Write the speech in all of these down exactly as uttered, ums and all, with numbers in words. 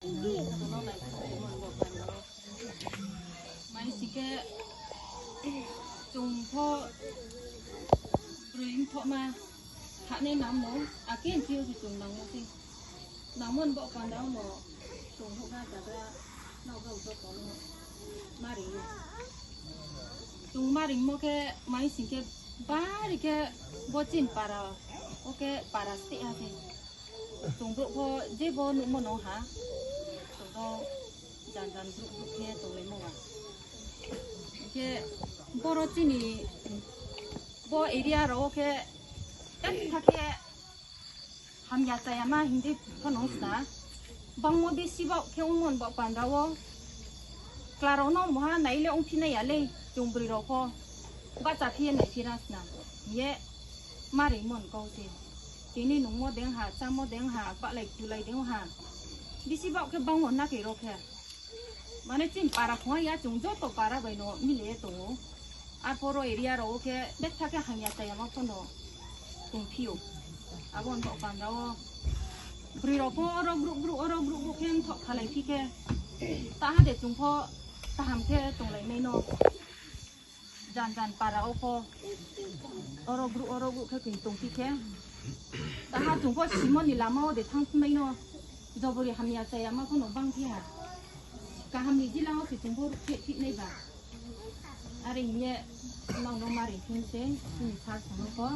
Mai sing khe chung pho broi mthohma khanai nangmo, akhe nthi yo se chung nangmo se. Nangmo ni baoh panda wo no chung houhgra zagra nrao joto no mari ou. Chung maringmo khe mai sing khe bari khe bo chini para, o khe para steh ha se. Chung brouh pho je bo nuhmo no ha, chung pho jan jan brouh brouh khe tonglaimo ba. Hing khe boro chini bo area rao wo khe betha khe hamya chayama hing di pho no sna. Bangmo bisi baoh khe ongmo ni baoh panda wo. Chla rao no muha nai le ongphi nai ya le, chung broi rao pho bahcha phi ye naiphi ra sna. Hing ye maringmo ni kau se. Tini nungmo deng ha, chámo deng ha, bahlai kulai deng ha. Bisi baoh khe bangmo na khe ro khe. Mane chini para khongha ya chung joto para bai no mile ye tong ou. Arphuh ro area rao wo khe betha khe hamya chayama pho no tongphi ou. Abo ni baoh panda wo broi rao pho oro group group, oro group group khe mthoh khalai phi khe, taha de chung pho kaham khe tonglai nai no. Jan jan para wo pho oro group, oro group khe kini tongphi khe, taha chung pho simo ni lama wo de thanngphumai no. Jobori hamya chayama pho no bangphi ha. Kaham ni jila wo se chung pho ruhphreh phi nai ba. Are hing ye nrao no mari phi se, chini sir song no pho.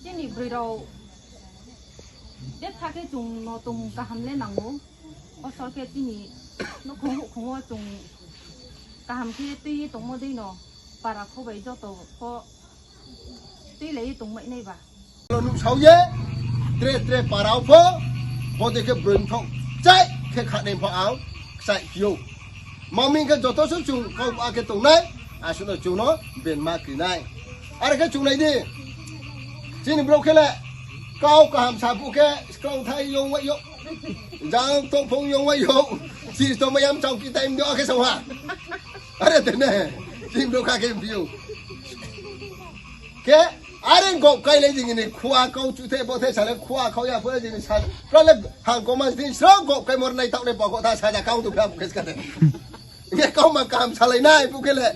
Chini broi rao betha khe chung no tongmung kaham le nang ou. Osor khe chini nouhkhong houhkhong wo chung kaham khe tui ye tongmo dei no para kho bai joto pho tuilai ye tongmai nai ba. Nuhsao ye, tre tre para wo pho, bo dei khe broi mthoh kchai khe khanai pho ang kchaih phi ou. Mami khe joto se chung kau ba khe tongnai, asuh no chung no benma kri nai. Are khe chung nai di. Chini brouh khe le kau kaham sa phuh khe skang thai yong wai yo. Jang tongphung yong wai yo. Chini tongmai yam chauki time do akhe sa ha. Are tene. Chini brouh kha khe phi ou. Khe, are gop kai le jing ni khua kau chu the bo the sa le khua kau ya pho le jing ni sa. Pra le hangkoma din sro gop kai mor nai taoh le bo gop tha sa ja kau tu phra phu khe ska de. Nge kau ma kaham salai nai phu khe le.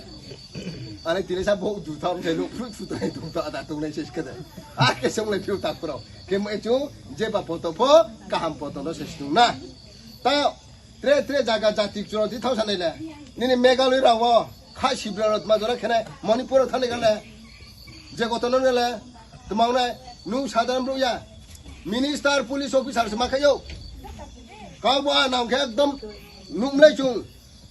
Are tini sa bo ju tham the lu phu phu tai tu ta ta tung nai se ska de. A khe song le phi ou ta phu rao. Khe mo e chu je ba poto pho kaham poto no se stung na. Ta Tre tre zaga jati churao di thao sanai le. Nini Meghalaya rao wo kha sibra rao tma jora khenai Manipur rao thanai kha le. Je gotona no le tma ong nai, nung sadharon brouh ya. Minister, police officer se ma khai ou. Kau bo a nang khe ekdom nuhmlai chung.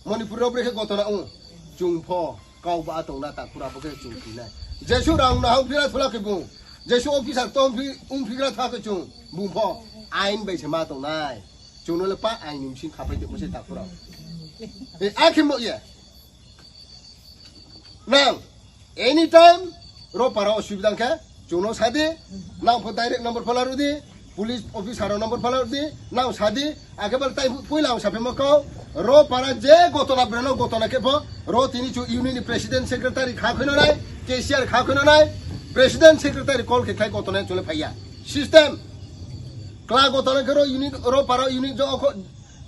Manipur rao bre khe gotona ong. Chung pho kau ba tong na takhu rao bo khe chung kri nai. Jesuh rang no hang phira thola khe bung. Jesuh officer to ongphi-, ongphigra tha khe chung. Bung pho ain bai se ma tong nai. Chung no le pa ain ni bsing khapai tongmo se takhu rao. E, a khe mo ye. Nang, anytime, ro para osubida khe, chung no sa di, nang pho direct number pho la ru di, police officer rao number pho la ru di, nang sa di, akhe bal tai poila ang saphaimo kau, ro para je gotona breno gotona khe pho, ro tini chu unit ni president secretary kha khui no nai, cashier kha khui no nai, president secretary call khe khlai gotona chung le phai ya. System. Kla gotona khe ro unit, ro para unit jo kho,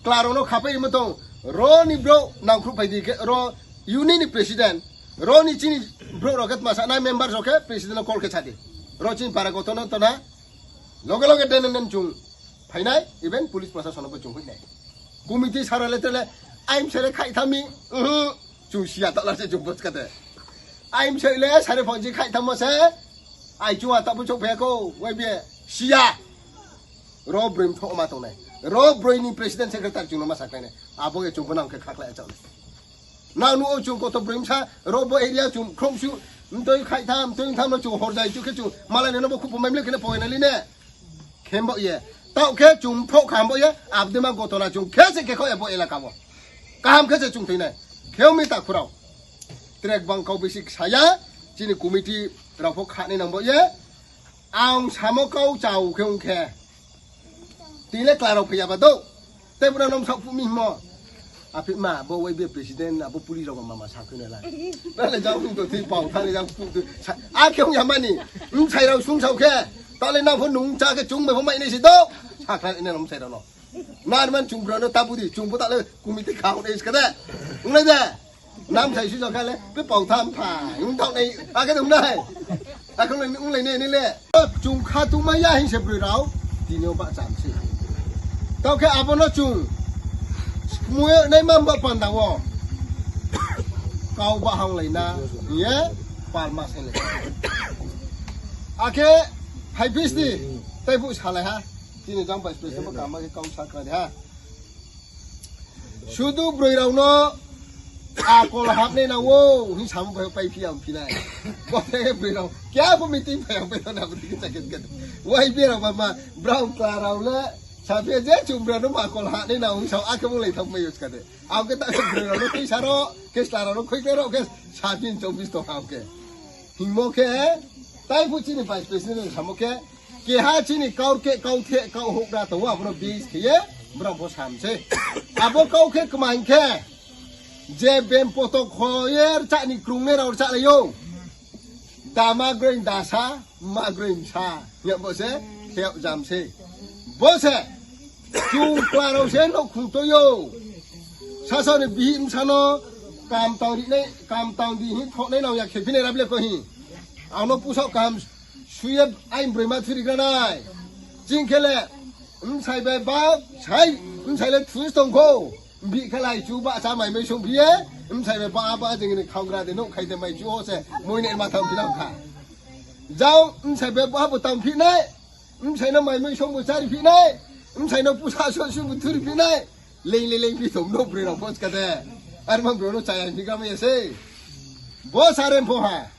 kla rao no khapai mo tong, ro ni brouh nangkhruh phai di khe, ro unit ni president, ro ni chini brouh rao khe tma sa nai member rao khe president no call khe sa di. Ro chini para gotona tona, loge loge den den chung phai nai, even police prosason no bo chung hoih nai. Committee sara le tele, aim sele khai thami, uhu, chung siya ta la se chung bos kate. Aim sele sare phone ji khai thamo se, ai chung a ta bo chung phai kho, wai be, siya. Ro broi mthoh ma tong nai. Ro broi ni president secretary chung no ma sa khlai nai. Abo ye chung bo nang khe khakhlai achao nai. Nang nuh ou chung koto broi msa, ro bo area chung khromsu, mtoi khai tham, mtoi tham no chung horjai chu khe chung, malai no bo khupo mai mle khe ne poi na li ne. Khe bo ye. Taoh khe chung phoh kha bo ye, abdema gotona chung khe se khe kho ye bo elaka bo. Kaham khe se chung thoi nai. Khe mi takhu rao. Trek bang kau bisi saya, chini committee rao pho kha ni nang bo ye. Ang samo kau chau khe ong khe. Tini le kla rao phai ya ba do. Tei bura nom saoh phuh mi himo. Aphi ma, bo wai be president, abo police rao mama sa khe na la. Na le jang phuh to thi pau, tha le jang phuh to. Sa-, a khe ong ya mani. Msai rao sung sao khe. Tale na pho nung cha khe chung bai pho mai nai si do. Sakha ina nom sai rao no. Nang man chung bro no tabu di, chung pho tale committee kha hong nai ska de. Ong nai de. Nam sai si jang kha le, pe pau tham pha. Ong tau nai, akhe dong nai. Akhe ong lai nai ni le. Chung kha tu mai ya hing se broi rao. Tini yo ba cham se. Tau khe abo no chung. Mui nai mam ba panda wo. Kau ba hang lai na. Ye, palma sai lai. Akhe, hai bis di. Tai bu sa lai ha. Tini jang bai space bo kama khe kau sa kha de ha. Sudu broi rao no akol hapnai nang ou, hing samo bai pai phi ang phi nai. Bo khe broi rao, kya bo meeting pai ang pai na bo dikhe chakhe khe. Wai be rao ba ma, brao kla rao le, sa phi je chung brao no ma akol hapnai nang ou, sa akhe bo lai thang mai yo ska de. Ang khe ta khe broi rao no khe sa ro, khe sla rao no khe khe ro, khe sa phi chong bis to ang khe. Hingmo khe, tai bu chini vice president samo khe, Keha chini kau khe, kau the, kau houhgra tong ou, abo no base khe ye, brao pho sam se. Abo kau khe kma hing khe, je bem poto kho ye rchah ni krung ne rao rchah lai ou. Da ma groi da sa, ma groi sa, ya bo se, khe jam se. Bo se, chung kla rao se nouhkhong toi ou. Sasa ni bihih bsa no, kam tang ri nai, kam tang di hing thok nai nang ya khe phi nai rab le ko hing. Ang no pusao kam Suye ain broi ma thuri gra nai. Ching khe le, bsai bai ba, sai, bsai le thus tong kho. Bihih khe lai chu ba sa mai mai song phi ye, bsai bai ba ba jing ni khang gra de no khai de mai chu ho se, moi ne ma thang phi nang kha. Jao, bsai bai ba bo tang phi nai, bsai no mai mai song bo chari phi nai, bsai no pusa so su bo thuri phi nai. Leng le leng phi thom no broi rao pho ska de. Ar ma broi no chaya phi gra mai ya se. Bo sa rem pho ha.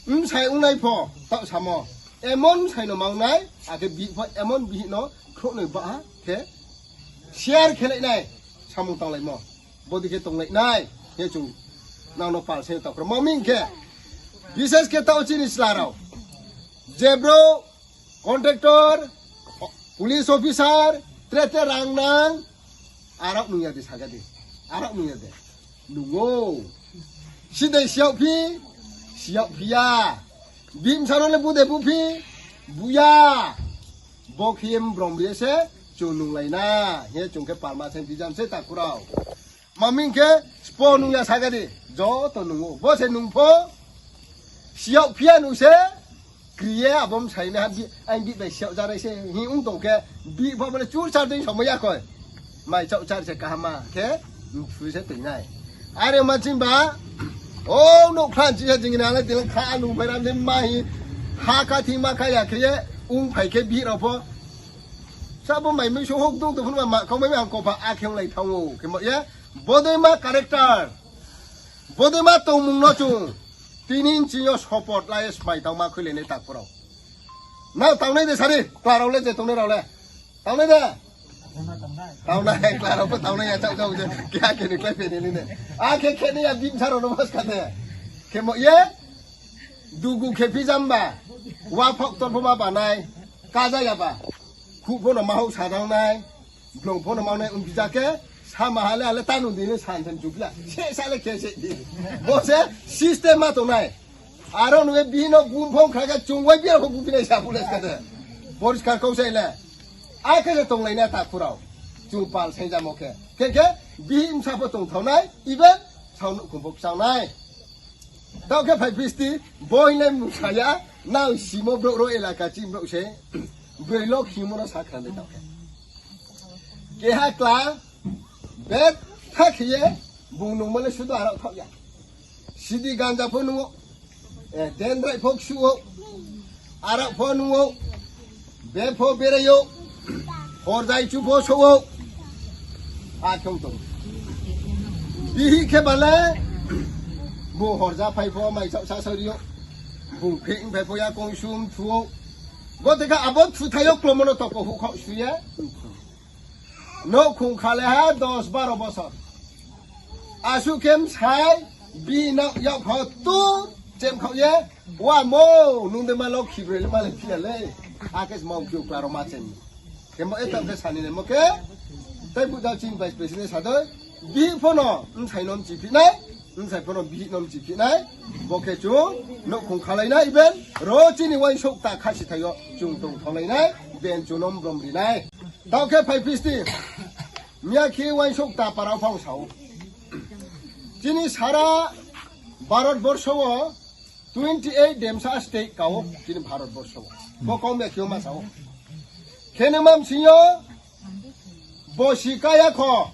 Bsai ongnai pho, taoh samo. Emon bsai no ma ongnai, akhe bihih pho emon bihih no khrouhnoi baha khe share khe lai nai, samung tang lai mo. Bodei khe tong lai nai, khe chung nang no pal se taoh kro. Maming khe, bises khe taoh chini sla rao. Je bro, contractor, police officer, tre tre rang nang, arao nung ya de saga de. Arao nung ya de. Nung ou. Sidei siyaoh phi, siyaoh phi ya. Bimsa no le bu de bu phi, bu ya. Bo khe ye brom ri ye se, chung nung lai na. He chung khe palma se bijam se takhu rao. Maming khe, spo nung ya saga di, joto nung ou. Bo se nung pho, siyaoh phi ya nung se, kri ye abo bsai na, aini bihih bai siyaoh ja nai se, hing ong tong khe, bihih pho bo le chur char dei somai ya khoi. Mai chaoh char se kaham ma khe, mthu se toi nai. Are ma ching ba, o nouhkhla chi se jing na le, tila kha nung bai ram de ma hi, ha kha thing ma kha ya khe ye, ong phai khe bihih rao pho, Sa bo mai mui so hok dong tong phunma ma kau mai ang kopa akhe onglai thanng ou khe mo ye. Bodei ma character. Bodei ma tongmung no chung. Tini nching yo support lai smai tangma khuilai nai takhu rao. Nang tangnai de sari, kla rao le je tongnai rao le. Tangnai de? Tangnai, kla rao pho tangnai ya chao chao je. Khe akhe ni klái phe ni ni ne. Akhe khe ni ya bimsa rao no mas kha de. Khe mo ye. Dugu khe phi jamba. Wa phok tor pho ma banai. Kaja yaba. Khuh pho no ma houh sadang nai. Blong pho no ma nai ong phi ja khe. Sa ma ha le ale tanu di ni san san chupla. Se sa le khe se di. Bo se system ma tongnai. Aro nung ye bihih no bum phong kha khe chung wai biar pho bum phi nai sa phu le ska de. Poriskar kau sai le. Akhe le tonglai na takhu rao. Chung pal saing jamo khe. Khe khe bihih bsa pho tongthao nai. Even sao nouhkhong pho kchang nai. Taoh khe phai bisti, bo hing le mung sa ya, nang simo brouh rao elaka chini brouh se, broi lo khimo no sa khna de taoh khe. Keha kla, betha khe ye, bung nungmo le sudo arao thaoh ya. Sidi ganja pho nung ou, eh, dendrai pho ksu ou, arao pho nung ou, Be pho berai ou, horjai chu pho sou ou. Akhe ong tong. Bihih khe ba le, bung horja phai pho mai saoh sa saori ou. Bung pheh phai pho ya kong sum thu ou. Bo te kha abo thuthai yo klomo no toko hukhaoh su ye. Nouhkhong kha le ha dos baro bosor. Asuh khe bsai, bihih no yak pho tu, chemkhaoh ye, wa mo, nung de ma lokhi broi le ma le phi ya le. Akhe se ma ong phi ou kla rao ma chem. Khe mo e taoh khe sani le mo khe, tei buh jao chini vice president sa dei, bihih pho no, bsai no mchi phi nai, Bsai pho no bihih no mchi phi nai, bo khe chung nouhkhong khalai nai, even ro chini uaingsouh kta khasi thai yo chung tong thonglai nai, even chung no brom ri nai. Taoh khe phai phi sdi, miya khe uaingsouh kta para phang sa ou. Chini sara Bharat borso wo twenty eight demsa state ka ou chini Bharat borso wo. Bo kau miya khe yo ma sa ou. Khe nima bsing yo bosi kaya kho,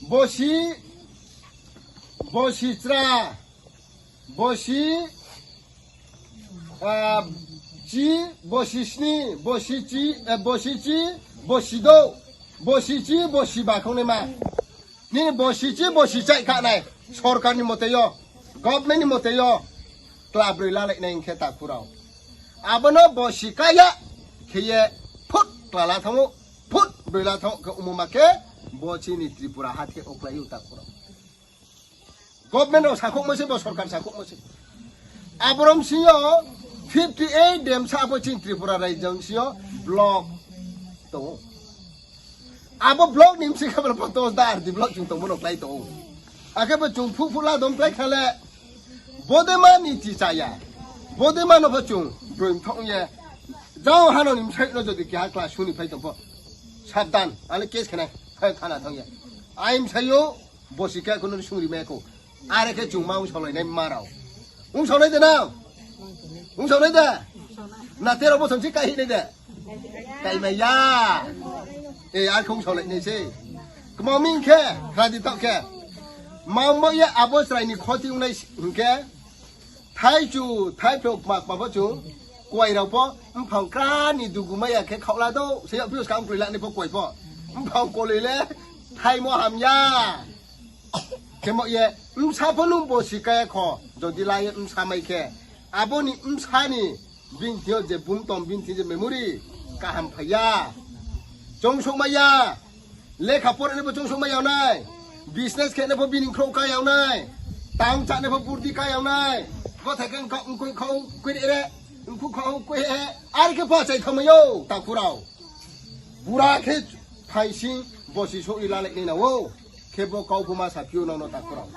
bosi, bosi chra, bosi, ah, chi, bosi sni, bosi chi, eh, bosi chi, bosi douh, bosi chi, bosi ba khong naima. Nini bosi chi, bosi chaih kha nai, sorkar ni mote yo, government ni mote yo, tla broi lalai nai hing khe takhu rao. Abo no bosi kaya khe ye phut tla la thanng ou, phut broi la thanng ou khe ongmo ma khe, bo chini Tripura ha khe oklai ou takhu rao. Government rao sakhouhmo se, bo sorkar sakhouhmo se. Aboro bsing yo fifty eight demsa abo chini Tripura rajyo bsing yo block tong ou. Abo block ni bsing khe bo dos da R D block chung tongmo no klái tong ou. Akhe bo chung phuh phuh la dom klái kha le, bodei ma niti chaya, bodei ma no pho chung broi mthoh ye, jang ha no ni bsai no jodi keha class sung ni phai tong pho, sabdan, ale case khe nai, thana thanng ye. Ai bsai yo, bosi khe khe no sungri mai kho. Are khe chung ma ongsaolai nai ma rao. Ongsaonai de na? Ongsaonai de? Na tero bosor se kaihih nai de? Kaimai ya. E, ar khe ongsaolai nai se. Kma mi hing khe, kha di taoh khe. Ma ongmo ye abo chrai ni khoti ongnai hing khe. Thaichu, thaiphrao kma kma pho chung, kuai rao pho, mphang kra ni dugu mai ya khe khaoh la dou, se yag phiouh skang kroi la nai pho kuai pho. Mphang koloi le, thaimo hamya. Khemo ye, bsa pho nung bosi kaya kho, jodi la ye bsa mai khe. Abo ni bsa ni, bini thing yo je bumtom, bini thing je memory, kaham phai ya. Choungsouhmai ya. Lekha pore nai pho choungsouhmai yag nai. Business khe nai pho bini khrouh ka yag nai. Tang cha nai pho burdi ka yag nai. Bo thai khe kha, mkhui khau, khui re re. Mkhu khau, khui he. Ar khe pho achai thamai ou, takhu rao. Bura khe phaising bosi souh ri lalai nai na ou. Khe bo kau pho ma saphi ou nang no takhu rao.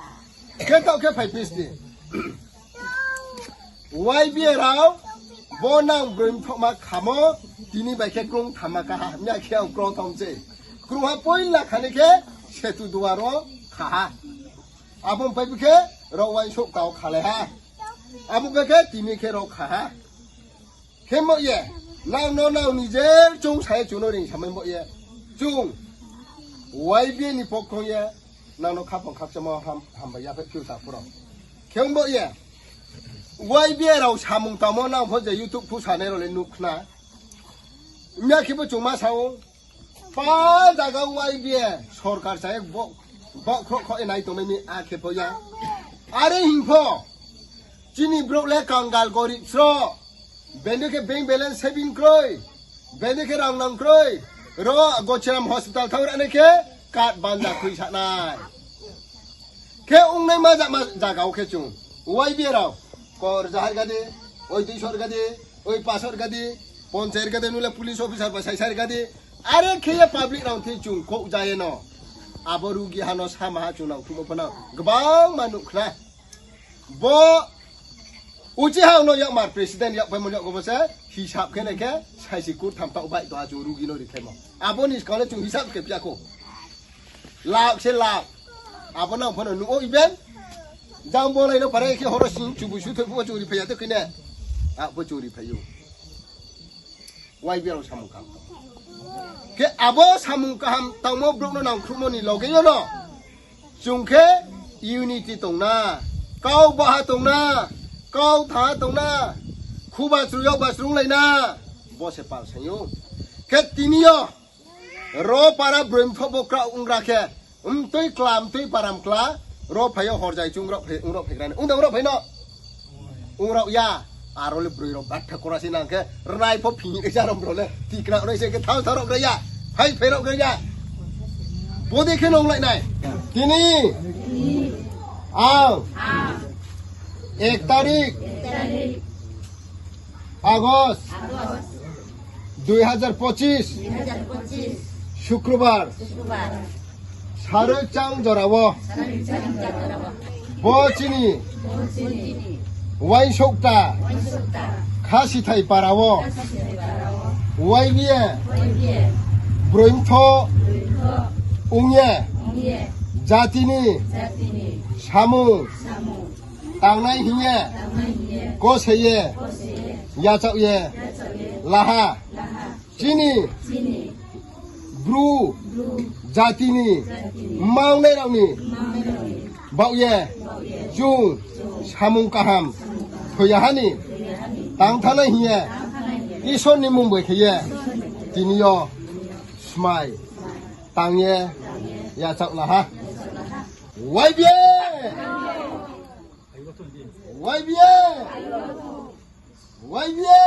Khe taoh khe phai phi sdi. Y B A rao, bo nang broi mthohma khamo, tini bai khe krung thamma kaha, miya khe ang krung tham se. Krungha poila khani khe, setu duar wo kha ha. Abo pai bi khe, rao uaingsouh kta wo khalai ha. Abo bai khe, tini khe rao kha ha. Khemo ye, nang no nang ni je chung sa ye chung no ring samai mo ye. Chung, Y B A ni pokho ye, nang no khaphang khakchangmo ham, hambai ya phai phiouh takhu rao. Khemo ye, Y B A rao samung tangmo nang pho je YouTube phusanai rao le nuh khna. Miya khe bo chung ma sa ou, pa zaga Y B A sorkar sa ye bo, bo khroh khoh ye nai tongnai mi akhe pho ya. Are hing pho, chini brouh le kangal gorib sro. Bende khe bank balance saving kroi. Bende khe rang nang kroi. Ro Gochiram hospital thanng ra nai khe card banda khui sa nai. Khe ongnai ma ja-, ma zaga wo khe chung. Y B A rao. Kor jahar gadi, oi dui sor gadi, oi pasor gadi, ponchayat gadi, nule police officer ba saisar gadi. Are khe ye public rao thing chung kouh ja ye no. Abo rugi ha no sama ha chung nang thumo pho nang. Gbangma nuh khna. Bo uchih ha no yakmar president yak paimo ni yakgo bo se hisab khe nai khe saisi kurtham taoh bai tong ha chung rugi no ri khlaimo. Abo ni skang le chung hisab khe phi ya kho. Lakh se lakh. Abo nang pho no nuh ou even. Jang bolai no parai khe horo sing chubu su thoi phuh wo chung ri phai ya te khe ne. Abo chung ri phai ou. Y B A rao samung kaham tang. Khe abo samung kaham tangmo brouh no nangkhruhmo ni loge yo no. Chung khe unity tong na, kau baha tong na, kau tha tong na, khuba chru yag ba chrunglai na, bo se pal saing ou. Khe tini yo, ro para broi mthoh bo krao ong ra khe, mtui kla, mtui para mkla, ro phai yo horjai chung ro phai, ong ro phai gra ni. Ong da ro phai no? Ong ro ya, aro le broi ro batha kora se nang khe, rnai pho phini khe jarom ro le, tikna ro se khe thao thao ro gra ya, phai phai ro gra ya. Bodei khe nonglai nai. Tini, ang, ek tarik, August, দুই হাজার পঁচিশ, শুক্রবার, Sarui chang jora wo bo chini uaingsouhta Khasithai para wo uaibi ye broi mthoh ong ye jati ni samung tangnai hing ye kose ye yachaoh ye la ha. Chini Bru jati ni mma ongnai rao ni baoh ye chung samung kaham thoi ya ha ni tang thanngnai hing ye Isor ni mmung bai khe ye tini yo smai tang ye yachaoh la ha. Uaibi ye! Uaibi ye! Uaibi ye!